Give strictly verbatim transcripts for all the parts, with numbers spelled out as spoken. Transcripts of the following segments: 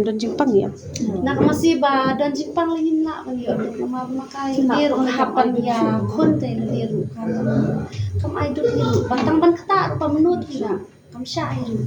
Don jingpang ïa. Na ka masi ba don jingpang lei ngim lah ban ïoh dud namar ma ka ïa dei ruh hap ban ïa khun te ïa dei ruh ka. Kam ai dud ïa ruh ba tang ban ktah ruh ba mynno te ïa. Kam shah ïa ruh.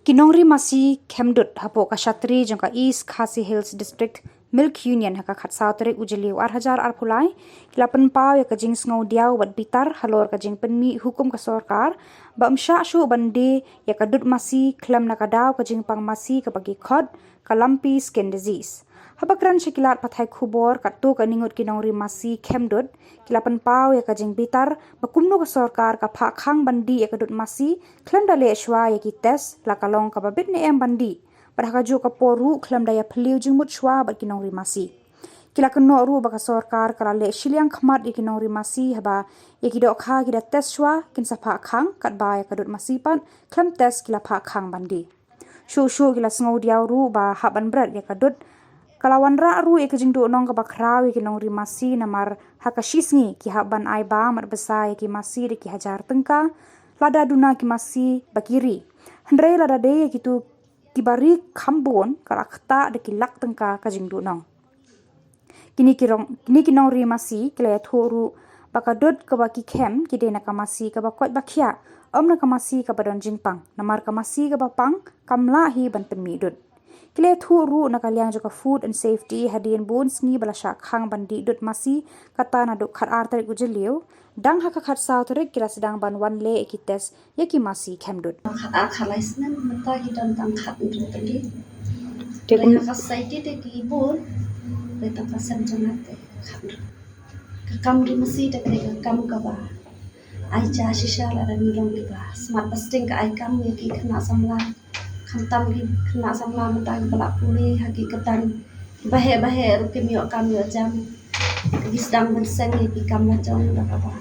Ki nongri masi khem dud hapoh ka shatri jong ka East Khasi Hills District Milk Union ha ka khatsaw tarik u Jylliew ar hajar arphew lai ki la pynpaw ïa ka jingsngew diaw bad bitar halor ka jingpynmih hukum ka sorkar ba ym shah shuh ban die ïa ka dud masi khlem na ka daw ka jingpang masi kaba ki khot ka lumpy skin disease. Haba kren sha ki lad pathai khubor katto katne ngut ki nongri masi khem dud ki la pynpaw ïa ka jingbitar ba kumno ka sorkar ka phah khang ban die ïa ka dud masi khlem da leh shuwa ïa ki test la ka long kaba bit ne em ban die. Bad ha kajuh ka por ruh khlem da ïa phylliew jingmut shuwa bad ki nongri masi. Ki la kynnoh ruh ba ka sorkar ka la leh shiliang khmat ïa ki nongri masi haba ïa ki dohkha ki da test shuwa kin sa phah khang katba ïa ka dud masi pat khlem test ki la phah khang ban die. Shuh shuh ki la sngew diaw ruh ba hap ban bret ïa ka dud. Ka la wanrah ruh ïa ka jingduhnong kaba khraw ïa ki nongri masi namar ha ka shi sngi ki hap ban ai bam bad bsa ïa ki masi da ki hajar tyngka lada duna ki masi ba ki ri. Hynrei lada dei ïa kitu kiba ri kham bun ka la ktah da ki lak tyngka ka jingduhnong. Kine ki rong, kine ki nongri masi ki la ïathuh ruh ba ka dud kaba ki khem ki dei na ka masi kaba koit ba khiah, ym na ka masi kaba don jingpang, namar ka masi kaba pang kam lah hi ban pynmih dud. Ki la ïathuh ruh na ka liang jong ka Food and Safety hadien bun sngi ba la shah khang ban die dud masi kata naduh khatar tarik u Jylliew, dang ha ka khatsaw tarik ki la sdang ban wan leh ïa ki test ïa ki masi khem dud. Khatar khatlai snem mynta ki don tang khathynriew tylli. Te kum ka society te ki bun, te tang ka sem jong nga te khathynriew. Ka kam ri masi te ka dei ka kam kaba ai ja shisha lada ngi long kiba smat ba sting ka ai kam ïa ki khynnah samla. Khamtam ki khynnah samla mynta kiba la pule ha ki kyrdan kiba heh ba heh ruh kim ïoh kam ïoh jam. Ki sdang ban seng ïa ki kam la jong da kaba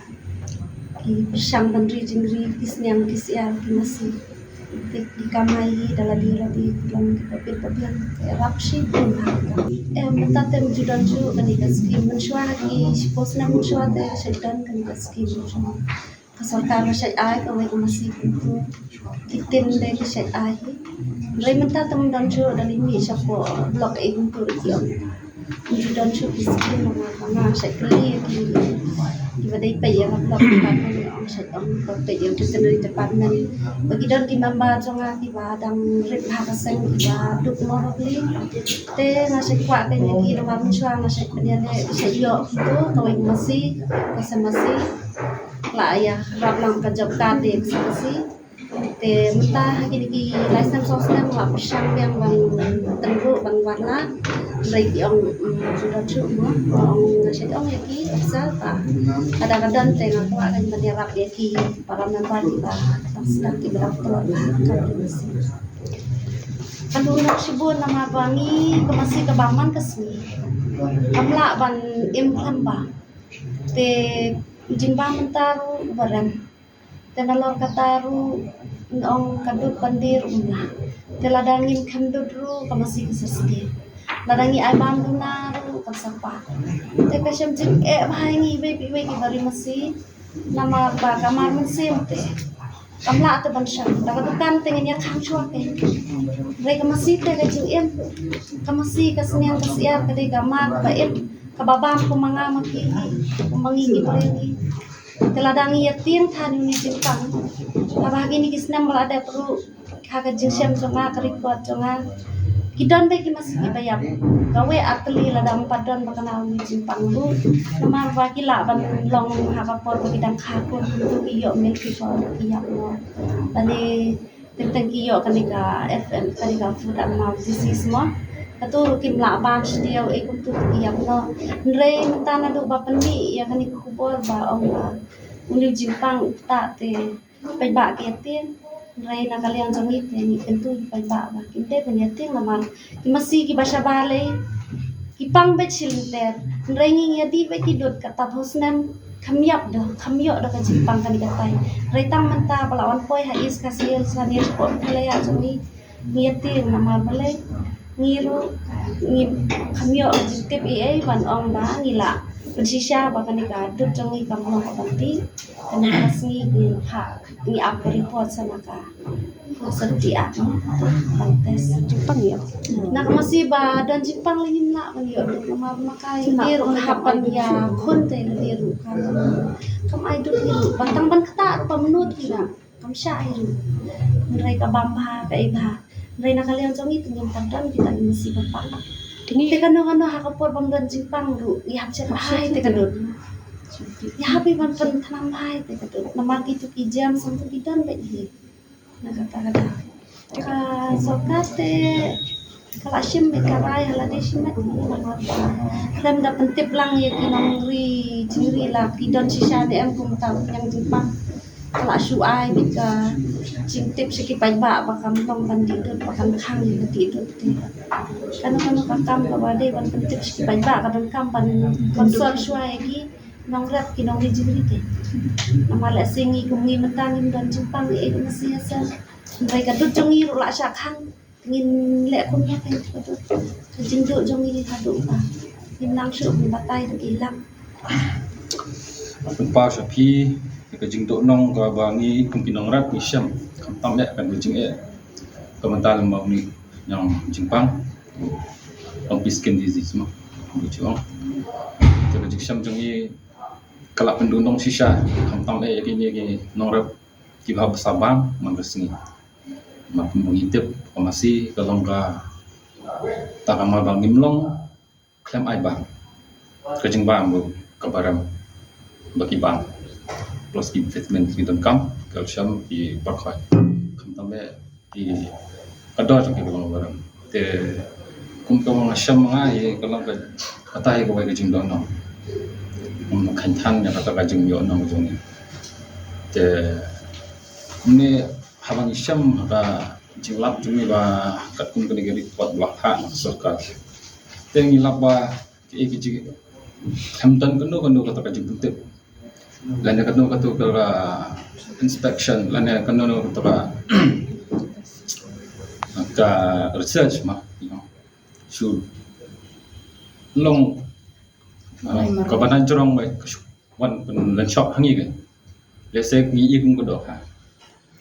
ki pyrshang ban ri jingri, ki sniang ki syiar ki masi. Te ki kamai hi da lade lade ki long kiba bit ba biang, te rap shibun ha ka kam. Em, mynta te ym ju don shuh kane ka skim, mynshuwa ha ki shiphew snem mynshuwa te shait don kane ka skim. Ka sorkar ka shait ai kawei ka masi kumtu, ki tin te ki shait ai hi. Hynrei mynta te ym don shuh, da leit mih shapoh block ei kumtu ruh ki ong ym ju don shuh ki skim. Namar ba nga shait kylli ïa ki, kiba dei peit ïa ka block, kiba ong shait ong ba peit ïa ka veterinary department ba ki don ki member jong nga kiba dang rit ha ka seng kiba duk mo ba pli. Te nga shait kwah kein ïa ki namar mynshuwa nga shait pynïaleh, ki shait ïoh kumtu kawei ka masi, ka sem masi. La ïa rap lang ka job card de ka sem masi. Te mynta ha kine ki lai snem saw snem nga pyrshang biang ban tynruh ban wan la. Hynrei ki ong, mm, ju don shuh mo, nga ong, nga shait ong ïa ki officer ba lada ka don te nga kwah kein ban ïarap ïa ki para member kiba dang sdang kiba dang tlot ha ka kam ri masi. Ka long shibun namar ba ngi ka masi kaba man ka sngi kam lah ban im khlem bam. Te jingbam mynta ruh ba rem. Te nalor kata ruh nga ong ka dud ban die ruh ym lah. Te lada ngim khem dud ruh ka masi ka sa sdie. Lada ngi ai bam duna ruh ka sa pah. Te ka shem jingeh bha ïa ngi iwei pa iwei kiba ri masi. Namar ba ka mar mynsiem te kam lah te ban shong. Da ka dukan te ngin ïa khang shuwa kein. Hynrei ka masi te ka jingim. Ka masi ka sniang ka syiar ka dei ka mar ba im, kaba bam kum ma nga ma phi hi, kum ma ngi ki briew hi. Te lada ngi ïa tieng than ïa une u jingpang, haba ha kine ki snem ba la dep ruh, ha ka jingshem jong nga, ka record jong nga, ki don beit ki masi kiba ïap. Kawei ar tylli lada ym pat don ba ka na une u jingpang ruh. Namar ba ki lah ban long ha ka por ba ki dang kha khun, kumtu ki ïoh milk fever, ki ïap noh. Lane teng teng ki ïoh kane ka F M, kane ka foot and mouth disease mo. Katu ruh kim lah bam shuh ei kumtu ki ïap noh. Hynrei mynta naduh ba pynmih ïa kane ka khubor ba ong ba une u jingpang u ktah te paidbah ki ïa tieng. Hynrei na ka liang jong ngi te ngi kyntu ïa ki paidbah ba kim dei ban ïa tieng namar ki masi kiba shabar lei ki pang beit shilynter. Hynrei ngi ngi ïa dih beit ki dud kata phew snem. Kham ïap da, kham ïoh da ka jingpang kane katai. Hynrei tang mynta ba la wan poi ha East Khasi Hills, ha ne shapoh pyrthei ha jong ngi, ngi ïa tieng namar balei ngi ruh ngi kham ïoh ka jingtip ei ei ban ong ba ngi lah Pynshisha ba kane ka dud jong ngi kam long ka ban dih. Kane ka sngi ngi phah, ngi ap ka report sa na ka Food Safety Act ban test. Jingpang ïa. Na ka masi ba don jingpang lei ngim lah ban ïoh dud namar ba ka ïa ruh hap ban ïa khun te lei ruh ka. Kam ai dud ïa ruh ba tang ban ktah ruh ba mynnud ïa. Kam shah ïa ruh. Hynrei ka bam bha ka ei bha. Hynrei na ka liang jong ngi te ngim pat don kita ki masi ba pang. Te kano kano ha ka por bym don jingpang ruh ngi hap shet bha ïa te ka dud. Ngi hap ban pynthnam bha ïa te ka dud. Namar kitu ki germs hangtu ki don beit hi. Na kata ka daw. Ka sorkar te ka la shim beit ka rai ha lade shimet namar ba khlem da pyntip lang ïa ki nongri jingri la ki don shisha ne em kum ka yang jingpang. Ka la shu ai beit ka jingtip sha ki paidbah ba kam long ban dih dud ba kan khang ïa ka dih dud te. Kano kano ka kam kaba dei ban pyntip sha ki paidbah ka donkam ban consult shuwa ïa ki nongrep ki nongri jingri te. Namar lehse ngi kum ngi mynta ngim don jingpang ïa ka masi ïa seh. Hynrei ka dud jong ngi ruh la shah khang. Ngin leh kumno kein ka dud. Ka jingduh jong ngi haduh ba ngim nang shuh ban batai da ki lak. Pynpaw sha phi ïa ka jingduh nong kaba ngi kum ki nongrep ngi shem. Khamtam eh ka dei jingeh. Ka mynta lem ba une u nong jingpang. Ong phi skin disease mo. Kumba ju ong. Te ka jingshem jong ngi ka la pynduh nong shisha. Khamtam eh ïa kine ki nongrep kiba hap ban sa bam man ka sngi. Namar kumba ngi tip ka masi ka long kata ka mar ba ngim long khlem ai bam. Ka jingbam ruh kaba rem ba ki bam. Plus ki vitamin ki donkam, calcium, ki pyrthoi. Khamtam eh ki ka dor jong ki ka long kaba rem. Te kum kaba nga shem nga ïa ka long ka, kata ïa kawei ka jingduh nong. Kum kheiñ than ïa kata ka jingïoh nong jong ngi. Te kumne haba ngi shem ha ka jinglap jong ngi ba katkum kane ka report ba la phah na ka sorkar. Te ngi lap ba kaei ka jing, khlem don kano kano kata ka jingpyntip lane kano kata ka inspection lane kano kano kata ka, ka research ma, you know. Shu long, uh, kaba najrong ba ka shu wan pynlynshop ha ngi ka. Lehse ngi ïa kum ka doh ha.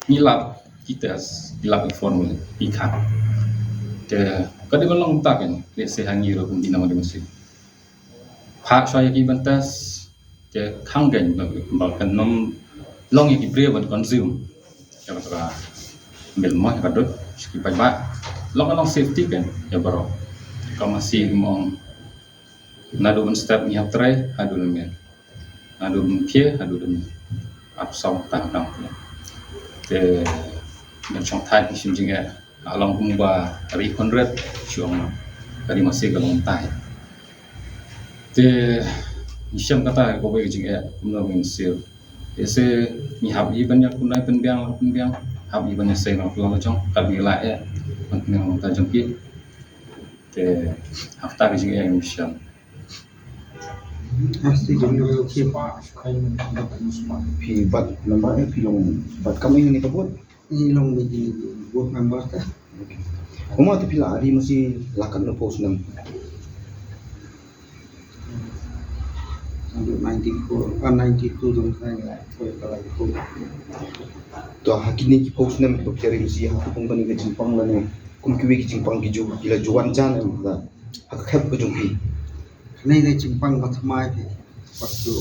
Ngi lap ki test, ngi lap ki formalin, ngi khang. Te ka dei ban long kumta kein, lehse ha ngi ruh kum dei na ma dei masi. Phah shuwa ïa ki ban test, te khang kein ba, ba kan ym long ïa ki briew ban consume. Ïa kata ka milk mo, ïa ka dud, sha ki paidbah. Long ka long safety kein ïa baroh. Ka masi mo. Naduh mynstep ngi hap trei haduh lymmiang. Naduh mynphiah haduh lymmiang. Ap sawdong tang tang. Te ngan shong thait ngi shim jingeh. Long kumba ri khyndiat shu ong ka ri masi ka long tai. Te ngi shem kata kawei ka jingeh kumno ngin siew. Te se ngi hap hi ban ïa kunai pynbiang pynbiang. Hap hi ban ïa sei na ka jong kat ngi la eh. Ban pynbiang ta jong ki. Te hafta ka jingeh ngi shem. Phi bat number eh phi long bat kam ïa ni ka bot. Ni long ni ki bot number ta. Uma te phi la ri masi la kat na post nam. Ninety-four, ah, ninety-two dong sa ngi la poi ka la ko. To ha kine ki post nam ki ba phi ri masi ha ka company ka jingpang lane kum kiwei ki jingpang ki ju ki la ju wan jan em da. Ha ka khep ka jong phi. Kane ka jingpang ba thymmai phi. Wat tu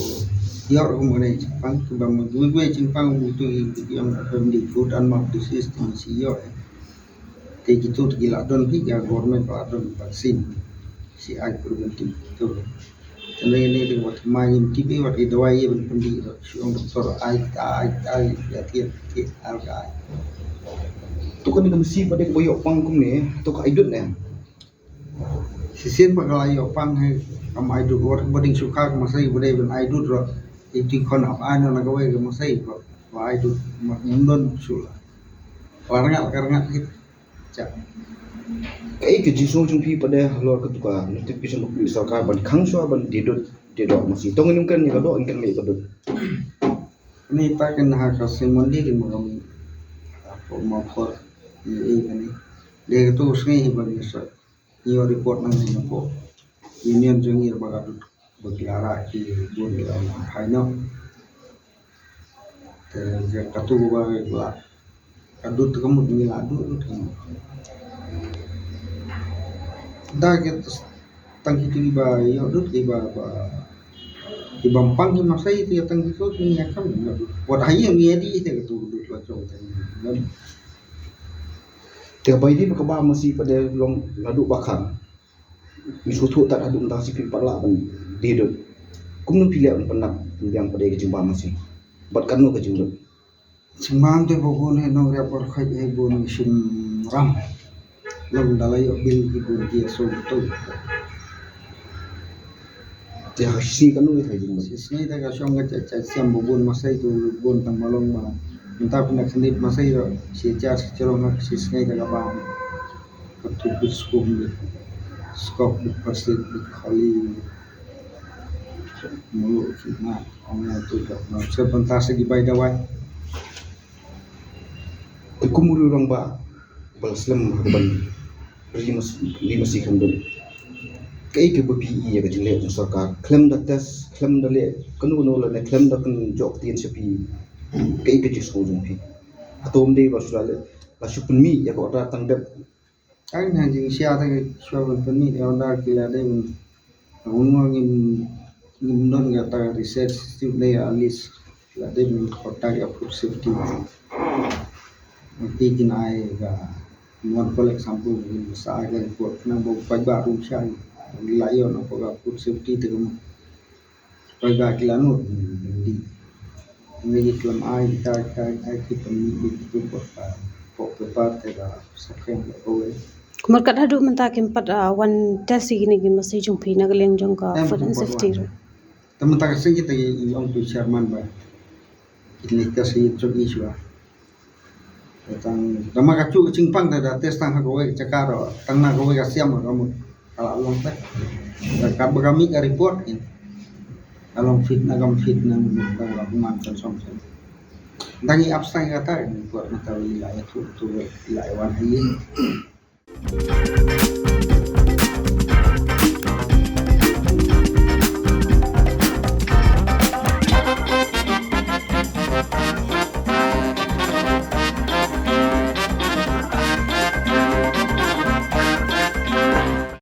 ïoh kum kane jingpang tu ba mu dui dui jingpang mu tu i tu ïoh ka family food and mouth disease tu si ïoh. Te kitu te ki la don phi ka government ka la don vaccine. Si ai preventive tu. Kane ne ding wat mai ngin tip i wat i dawai i ban pyndih tu. Si ong doktor ai ai ai ya tiap tiap al ka ai. Tu kane ka masi ba dei ka ba ïoh pang kumne tu ka ai dud ne. Shisien ba ka la ïoh pang he kam ai dud wat ba ding sukha ka masai ba dei ban ai dud rot. Iti khon ap ai na na kawei ka masai ba ba ai dud ma ngim don sula. Ka la rngat ka rngat hit. Chak. Kaei ka jingsngew jong phi pat de halor katu ka notification ba phi sorkar ban khang shuwa ban die dud die dud masi. To ngin kren ïa ka dud ngin kren ïa ka dud. Ni ta kan ha ka Simon di di ma kam. Ko ma por. Ïa ïa kani. Dei katu sngi hi ban ïa sa. Ïa report nang hi na ko. Union jong ïa ba ka dud. Ba ki la rah ki bun ki ong phai noh. Te katu ba la ka dud ka mut ngi la dud dud ka mut. Da ki tang ki ki ba ïoh dud ki ba ba ki ba pang ki masai te tang ki ko ki ngi kam ïoh dud. Wat ha ïing ngi di te katu dud la jong te. Te ba idi ba ka ba masi pat de long la dud ba khang. Ngi shu thuh tad haduh mynta shi phi pat lah ban die dud. Kumno phi leh ban pynnap pynbiang pat de ka jingbam masi bad katno ka jingdud? Jingbam te ba bun hi nong riap bor khait hi bun shim ram. Long da la ïoh bil ki bun ki aso tu. Te ha shi katno ïa ka jingbam? Shi sngi te ka shong ka cha cha siam ba bun masai tu bun tang malong ba. Mynta pynda khandit masai ro shi cha shi chrong ha shi sngi te ka bam. Katu bit skum bit skok bit pasit bit khali. Mulu ki na ong ïa tu ka na se pantas ki bai dawai. Te kum u rangbah ba la slem ha ka ban ri mas ri masi kham dun. Kaei kaba phi ïa ka jingleh jong sorkar khlem da test khlem da leh kano kano lane khlem da kynjoh ktien sha phi. Kaei ka jingsngew jong phi? Hato ym dei ba shu la leh la shu pynmih ïa ka order tang dep? Ai na jingshai te shuwa ban pynmih ïa order ki la dei ban. Ngi ngim ngim don kata research institute ne at least ki la dei ban contact ïa food safety. Ngi ki nai ka one collect sample ngi sa ai ka report na ba paidbah ruh shai. Ngi la ïoh na ka food safety te ka Paidbah ki la nud, hmm, di. Ngi ki khlem ai kita kita kita ki pynmih di tu ko pa ko pa te ka sa khlem ko we. Kumar kat haduh mynta kim pat, ah, wan test ïa kine ki masi jong phi na ka liang jong ka food and safety. Te mynta ka sing kita ki ong tu chairman ba. Kine test ïa jong issue. Tang, tang ma ka chuh ka jingpang te da test tang ha kawei ka jaka ro, tang na kawei ka siam ka mut ka la long te. Ka, ka ba ka mih ka report in. Ka long fit na kam fit na mut ka la man kan song song. Tang i abstain kata report na ta wi la ïa tu tu wi la ïa wan ha ïing.